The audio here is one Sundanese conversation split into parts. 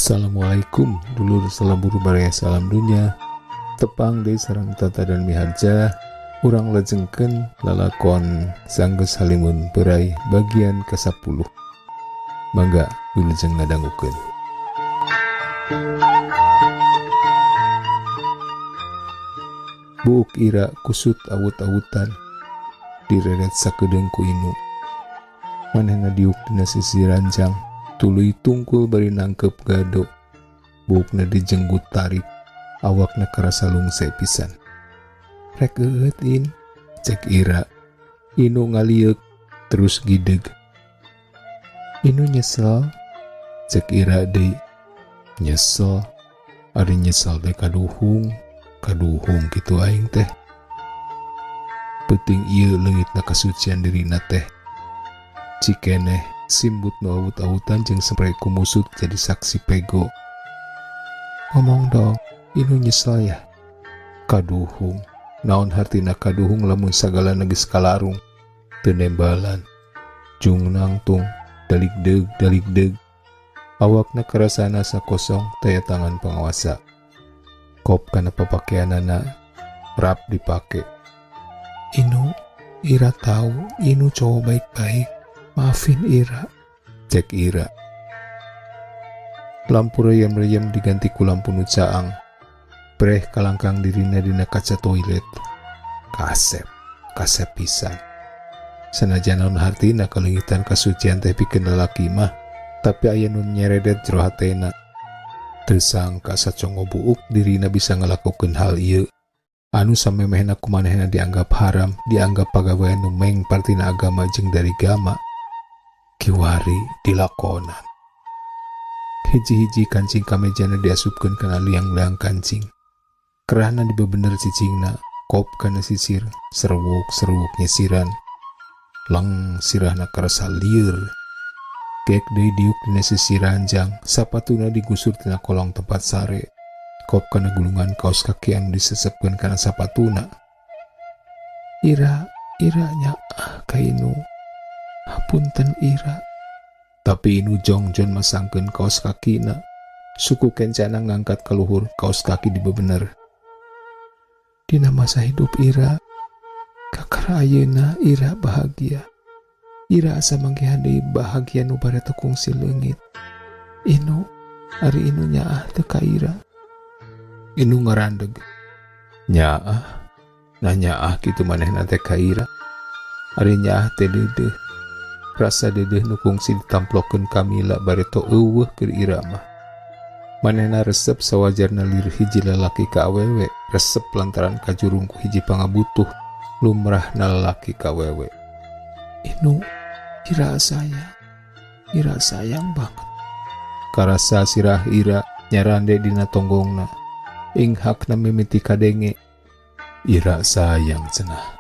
Assalamualaikum dulur, salam buru baraya, salam dunya. Tepang deui sareng Tata dan Miharja. Urang lajengkeun lalakon Sanggeus Halimun Peuray bagian ke-10. Mangga wilujeng ngadangukeun. Buuk Ira kusut awut-awutan direret sakedeung ku Inu. Manehna diuk dina sisi ranjang, tuluy tungkul bari nangkep gado. Buukna dijenggut tarik, awakna karasa lungse pisan. Rek eueut In, cek Ira. Inu ngalieuk terus gideg. Inu nyesel, cek Ira deui. Nyesel, ari nyesel teh kaduhung, kaduhung kitu aing teh. Peuting ieu leungitna kasucian dirina teh. Cikeneh simbut nu awut-awutan jeung sempre kumusut jadi saksi pego. Ngomong dong, Inu nyesel ya? Kaduhung, naon hartina kaduhung lamun sagalana geus kalarung, teu nembalan. Jung nangtung, daligdeug daligdeug. Awakna karasana sakosong taya tangan pangawasa. Kop kana papakeanana rap dipake. Inu, Ira tahu Inu cowok baik-baik. Maafin Ira, cek Ira. Lampu reyem-reyem diganti ku lampu nu caang. Breh kalangkang dirina dina kaca toilet. Kasep, kasep pisan. Sanajan naon hartina kaleungitan kasucian teh pikeun lalaki mah, tapi aya nu nyeredet jero hatena. Teu sangka sacongo buuk dirina bisa ngalakukeun hal ieu. Anu samemehna ku manehna dianggap haram, dianggap pagawean nu meng partina agama jeung dari gama. Kiwari dilakonan. Hiji-hiji kancing kamejana diasupkeun kana liang-liang kancing. Kerahna dibebener cicingna, kop kana sisir, seruwuk-seruwuk nyisiran. Leng sirahna karasa lieur. Gek deui diuk dina sisi ranjang, sapatuna digusur tina kolong tempat sare. Kop kana gulungan kaos kaki anu disesepkeun kana sapatuna. Ira, Ira nyaah ka Inu. Hapunten Ira. Tapi Inu jongjon masangkeun kaos kakina. Suku kencana ngangkat ka luhur kaos kaki dibebener. Dina masa hidup Ira, kakara ayeuna Ira bahagia. Ira asa manggihan deui bahagia nu bare teu kungsi leungit. Inu, ari Inu nyaah teu ka Ira. Inu ngarandeg. Nyaah, nah nyaah kitu manehna teh ka Ira. Ari nyaah teh deudeuh. Rasa deudeuh nu kungsi ditamplokeun Kamila bareto eueuh keur Ira mah. Manehna resep sawajarna lir hiji lalaki ka awewe, resep lantaran kajurung ku hiji pangabutuh lumrahna lalaki ka awewe. Inu, Ira sayang, Ira sayang banget. Karasa sirah Ira nyarande dina tonggongna. Inghakna mimiti kadenge. Ira sayang cenah.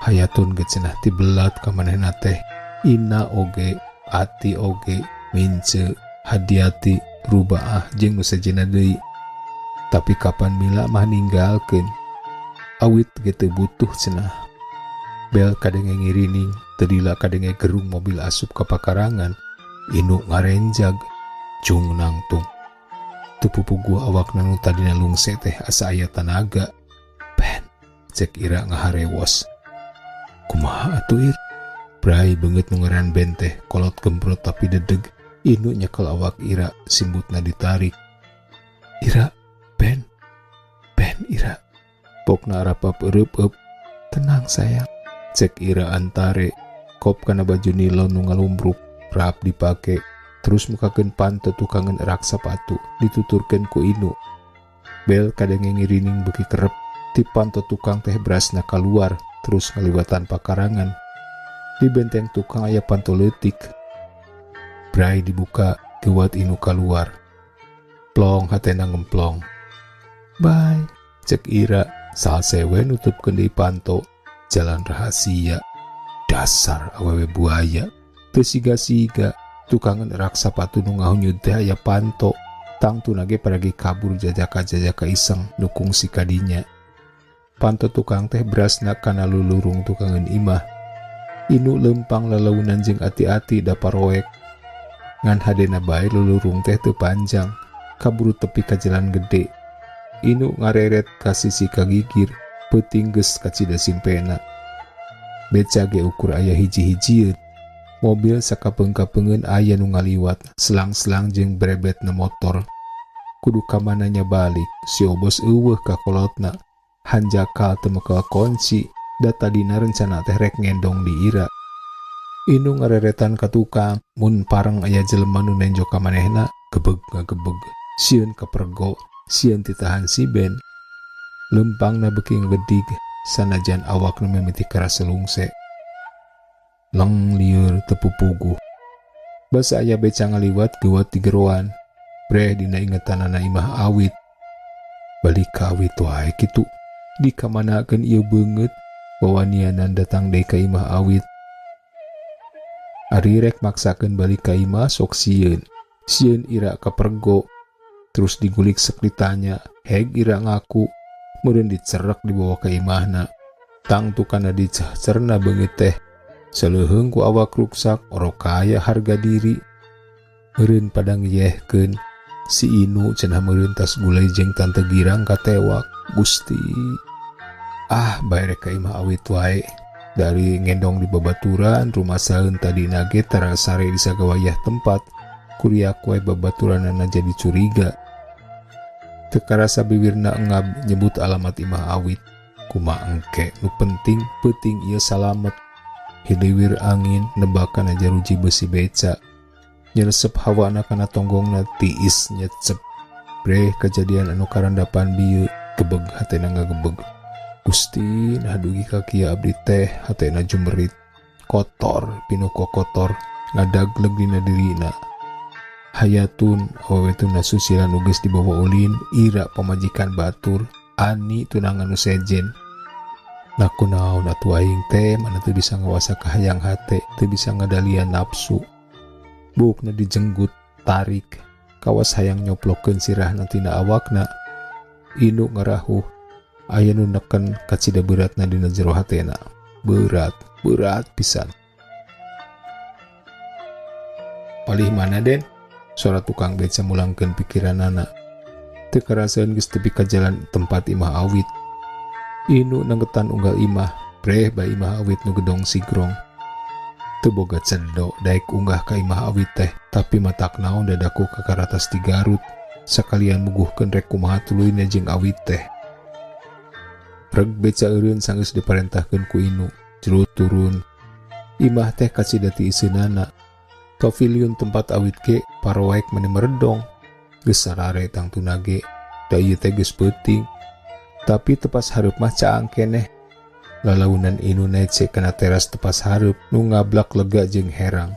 Hayatun ge cenah tibelat ka manehna teh. Ina oge, ati oge, mince, hadiati, rubaah jeung nu sejenna deui. Tapi kapan Mila mah ninggalkeun. Awit ge teu butuh cenah. Bel kadenge ngirining, teu lila kadenge gerung mobil asup ka pakarangan. Inu ngarenjag, jung nangtung. Teu pupuguh awakna nu tadina lungse teh asa aya tanaga. Ben, cek Ira ngaharewos. Kumaha atuh Ir? Bray beungeut nu ngaran Ben teh kolot gembrot tapi dedeg. Inu nyekel awak Ira, simbutna ditarik. Ira, Ben, Ben Ira. Pokna arapap eureupeup. Tenang sayang, cek Ira antare. Kop kana baju nilon nu ngalumbruk, rap dipake. Terus mukakeun panto tukangeun erak sapatu, dituturkeun ku Inu. Bel kadenge ngirining beuki kerep, ti panto tukang teh berasna kaluar, terus ngaliwatan pakarangan. Di benteng tukang aya panto leutik. Bray dibuka, geuwat Inu kaluar. Plong hatena ngemplong. Bye, cek Ira, salse we nutupkeun deui panto. Jalan rahasia. Dasar awewe buaya. Teu siga-siga, tukangan erak sapatu nu ngahunyud teh aya panto. Tangtuna ge paragi kabur jajaka-jajaka iseng nu kungsi kadinya. Panto tukang teh berasna kana lulurung tukangan imah. Inu lempang lalaunan jeung ati-ati da paroek. Ngan hadena bae lulurung teh teu panjang. Kaburu tepi ka jalan gede. Inu ngareret ka sisi kagigir, peuting geus kacida simpena. Beca ge ukur aya hiji-hijieun. Mobil sakapeung-kapeungeun aya nu ngaliwat, selang-selang jeung brebetna motor. Kudu ka mananya balik, si Obos eueuh ka kolotna. Hanjakal teu mekel kunci, da tadina rencana teh rek ngendong di Ira. Inu ngareretan ka tukang, mun pareng aya jelema nu nenjo ka manehna, gebeg ngagebeg, sieun kapergo, sieun titahan si Ben. Lempangna beuki ngegedig, sanajan awakna mimiti karasa lungse. Leng lieur teu pupuguh. Basa aya beca ngaliwat geuwat di geroan. Breh dina ingetanana imah awit. Balik ka awit wae kitu. Dikamanakeun ieu beungeut, wawanianan datang deui ka imah awit. Ari rek maksakeun balik ka imah sok sieun. Sieun Ira kapergo. Terus digulik sek ditanya, heg Ira ngaku. Meureun dicerek dibawa ka imahna. Tangtu kana dicerna beungeut teh. Saleuheung ku awak ruksak, orok kaya harga diri. Meureun pada ngeyehkeun. Si Inu cenah meureun tas gulai jeung Tante Girang katewak. Gusti. Ah, bae rek ka imah awit wae. Dari ngendong di babaturan, rumah saeun tadina ge tara sare di sagawayah tempat. Kuriak wae babaturanana jadi curiga. Teu karasa bibirna engab nyebut alamat imah awit. Kuma engke nu penting peuting ieu salamet. Hiliwir angin nebakan jaruji besi beca. Nyelesep hawana kana tonggongna tiis nyecep. Breh kejadian anu karandapan bieu gebeg hatena ngagebeg. Gusti nah dugi ka kieu abdi teh hatena jumerit. Kotor pinuh kotor ngadagleg dina dirina. Hayatun awewe tuna susila nu geus dibawa ulin, Ira pamajikan batur, Ani tunangan nu sejen. Nah kunaon atuh aing teh mana teu bisa ngawasa kahayang hate, teu bisa ngadalian nafsu. Buukna dijenggut, tarik, kawas hayang nyoplokeun sirahna tina awakna. Inu ngarahuh, aya nu neken kacida beratna dina jero hatena. Berat, berat pisan. Palih mana Den? Suara tukang beca mulangkeun pikiranana. Teu karasaeun geus tepi ka jalan tempat imah awit. Inu nanggetan unggal imah, breh bae imah awit nu gedong sigrong. Teu boga cendo daek unggah ka imah awit teh, tapi matak naon dadaku kakaratas di Garut. Sakalian muguhkeun rek kumaha tuluyna jeung awit teh. Reg beca eureun sanggeus diparentahkeun ku Inu, jero turun. Imah teh kacida ti iseunana. Pavilion tempat awit ge paroek meni meredong. Geus sarare tangtuna ge, da ieu teh geus peuting. Tapi tepas hareup mah caang keneh. Lalaunan Inu nece kana teras tepas hareup nu ngablak lega jeung herang.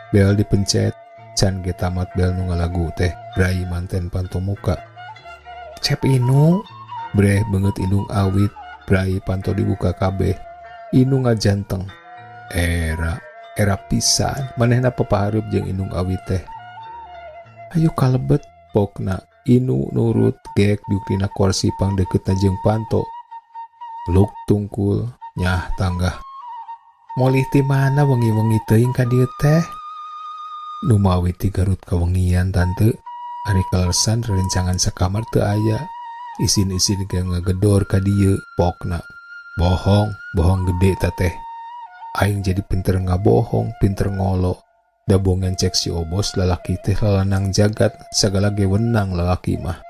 Bel dipencet, can ge tamat bel nu ngalagu teh, brai manten panto muka. Cep Inu, breh beungeut indung awit, brai panto dibuka kabeh. Inu ngajanteng. Era, era pisan, manehna papahareup jeung indung awit teh. Hayu kalebet pokna. Inu nurut gek diuk dina korsi pangdeukeutna jeung panto. Luk tungkul nyah tanggah. Molih ti mana wengi-wengi teuing ka dieu teh? Nu mawi ti Garut kawengian tante. Ari kaleresan rerencangan sakamar teu aya. Isin-isin ge ngagedor ka dieu pokna. Bohong, bohong gede ta teh. Aing jadi pinter ngabohong, pinter ngolo. Da bongan cek si Obos lalaki teh lalanang jagat, sagala ge wenang lalaki mah.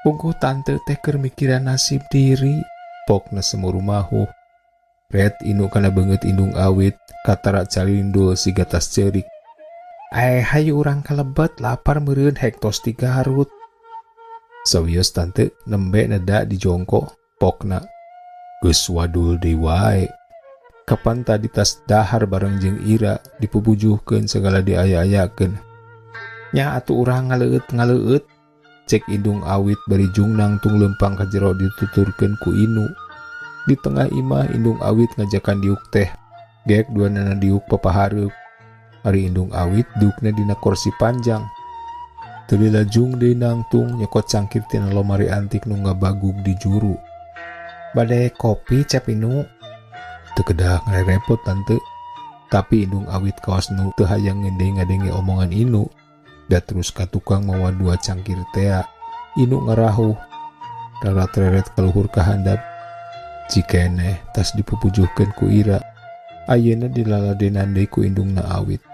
Pungkuh tante teh keur mikiran nasib diri, pokna semuru mahu. Red Inu kana beungeut indung awit, katara calindul siga tas ceurik. Hayu urang kalebet lapar meureun hek tos ti Garut. Sawios tante nembe neda di jongko, pokna. Geus wadul deui wae. Kapan tadi tas dahar bareng jeung Ira dipupujuhkeun segala diaya-ayakeun. Nya atuh urang ngaleueut-ngaleueut. Cek indung awit bari jungnang tung lempang ka jero dituturkeun ku Inu. Di tengah imah indung awit ngajakan diuk teh. Gek duanana diuk papahareup. Ari indung awit diukna dina kursi panjang. Teu lilajung deui nangtung nyokot cangkir tina lomari antik nu ngabagug di juru. Bade kopi Cep Inu. Teu kedah ngarepot tante. Tapi indung awit kawas nu teu hayang ngendeng ngadenge omongan Inu. Da terus ka tukang mawa dua cangkir tea. Inu ngarahuh. Rarat-reret kaluhur ka handap. Cikeneh tas dipupujuhkeun ku Ira. Ayeuna dilaladenan deui ku indungna Awit.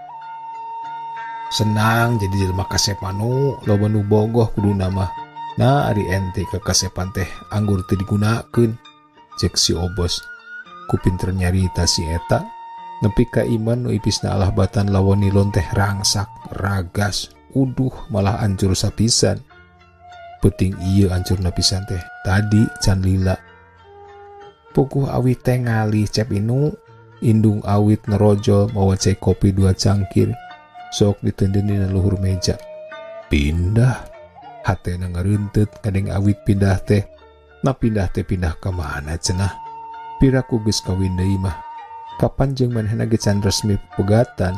Senang jadi jelema kasep manu, loba nu bogoh kuduna mah. Nah ari ente kakasepan teh anggur teu digunakeun. Cek si Obos. Ku pinter nyarita si eta. Nepi ka iman nu ipisna alah batan lawon nilon teh rangsak, ragas, uduh malah ancur sapisan. Peuting ieu ancurna pisan teh tadi can lila. Puguh Awit teh ngalih Cep Inu. Indung Awit nerojol mawa cai kopi 2 cangkir. Sok diteundeun dina luhur meja. Pindah. Hatena ngareunteut kadeng Awit pindah teh. Nah pindah teh pindah ka mana cenah? Piraku geus kawin deui mah. Kapan jeung manehna ge can resmi pegatan?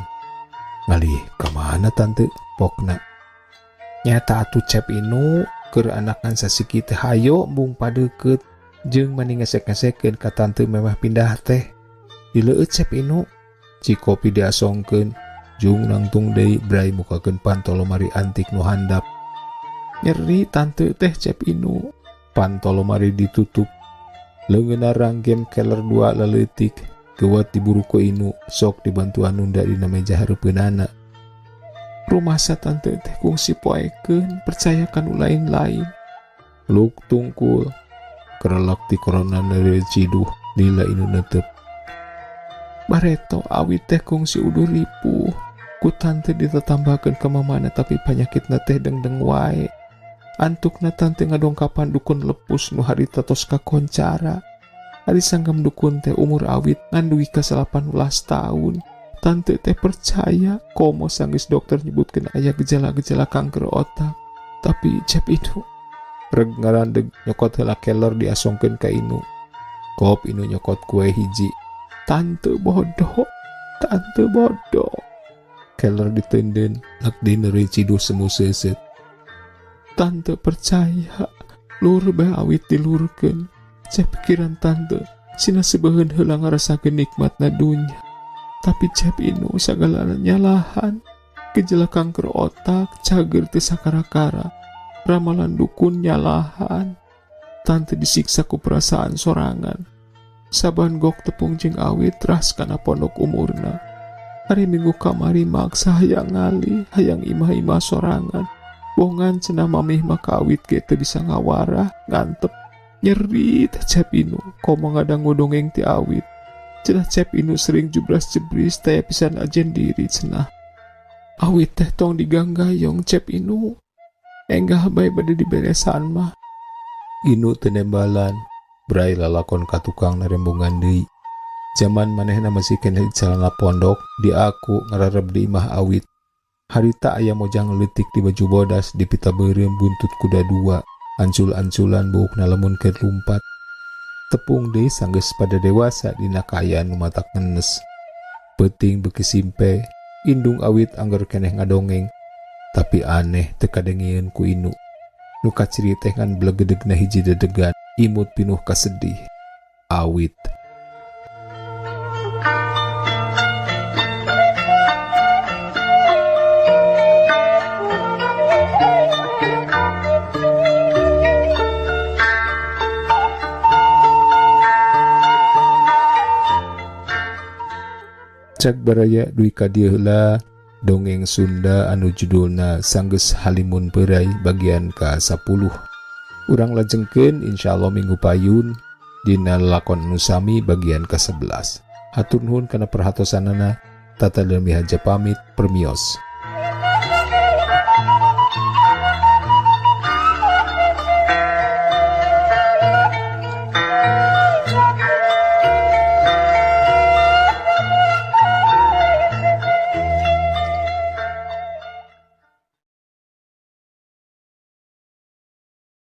Ngalih ka mana tante pokna? Nyata atuh Cep Inu keur anakan sasiki teh hayo embung padeukeut jeung mani ngesek-ngesekeun ka tante memeh pindah teh. Dileueut Cep Inu. Cikopi diasongkeun jung nangtung deui brai mukakeun panto lomari antik nu handap. Nyeri tante teh Cep Inu. Panto lomari ditutup. Leungeunna ranggem keler 2 leleutik. Geuwat diburu ku Inu, sok dibantuan nunda dina meja hareupeunana. Rumasa tante teh kungsi poekeun, percaya kanu lain-lain. Luk tungkul, kerelek ti korona neure ciduh, lila Inu netep. Bareto Awit teh kungsi uduh ripuh. Ku tante ditetambahkeun ka mamana tapi panyakitna teh dengdeng wae. Antukna tante ngadongkapan dukun lepus nu harita tos kakoncara. Ari sanggam dukun teh umur Awit ngan dugi ka 18 tahun. Tante teh percaya komo sanggeus dokter nyebutkeun aya gejala-gejala kanker otak. Tapi Cep Inu reg ngarandeg nyokot heula keler diasongkeun ka Inu. Kop Inu nyokot kue hiji. Tante bodoh, tante bodoh. Keler diteundeun, nek dineuri ciduh semu seuseut. Tante percaya, lur bae Awit dilurkeun. Cep pikiran tante, sina sebeheun heula ngarasakeun nikmatna dunya. Tapi Cep Inu sagalana nyalahan. Gejala kanker otak, cager teu sakara-kara. Ramalan dukun nyalahan. Tante disiksa ku perasaan sorangan. Saban gok tepung jeung Awit ras kana pondok umurna. Hari Minggu kamari maksa hayang ngalih, hayang imah-imah sorangan. Bongan cenah mamih maka Awit ge teu bisa ngawarah, ngantep. Nyeri teh Cep Inu, komo ngadangu dongeng ti Awit. Cenah Cep Inu sering jubras-jebris taya pisan ajen diri cenah. Awit teh tong diganggayong Cep Inu. Enggah bae bade diberesan mah. Inu teu nembalan, brai lalakon ka tukang narembungan deui. Jaman manehna masih keneh calana pondok, diaku ngarareb di imah Awit. Harita aya mojang leutik di baju bodas di pita beureum buntut kuda 2. Ancul-anculan buukna lamun keur lumpat. Tepung deui sanggeus pada dewasa dina kaayaan nu matak ngenes. Peuting beuki simpe, indung Awit angger keneh ngadongeng. Tapi aneh teu kadengieun ku Inu. Nu kaciri teh ngan blegedegna hiji dedegan, imut pinuh kasedih. Awit. Cak baraya dugi ka dieu heula dongeng Sunda anu judulna Sanggeus Halimun Peuray bagian ka-10. Urang lajengkeun insyaallah minggu payun dina lakon anu sami bagian ka-11. Hatur nuhun kana perhatosanana. Tata Dami Haja pamit, permios.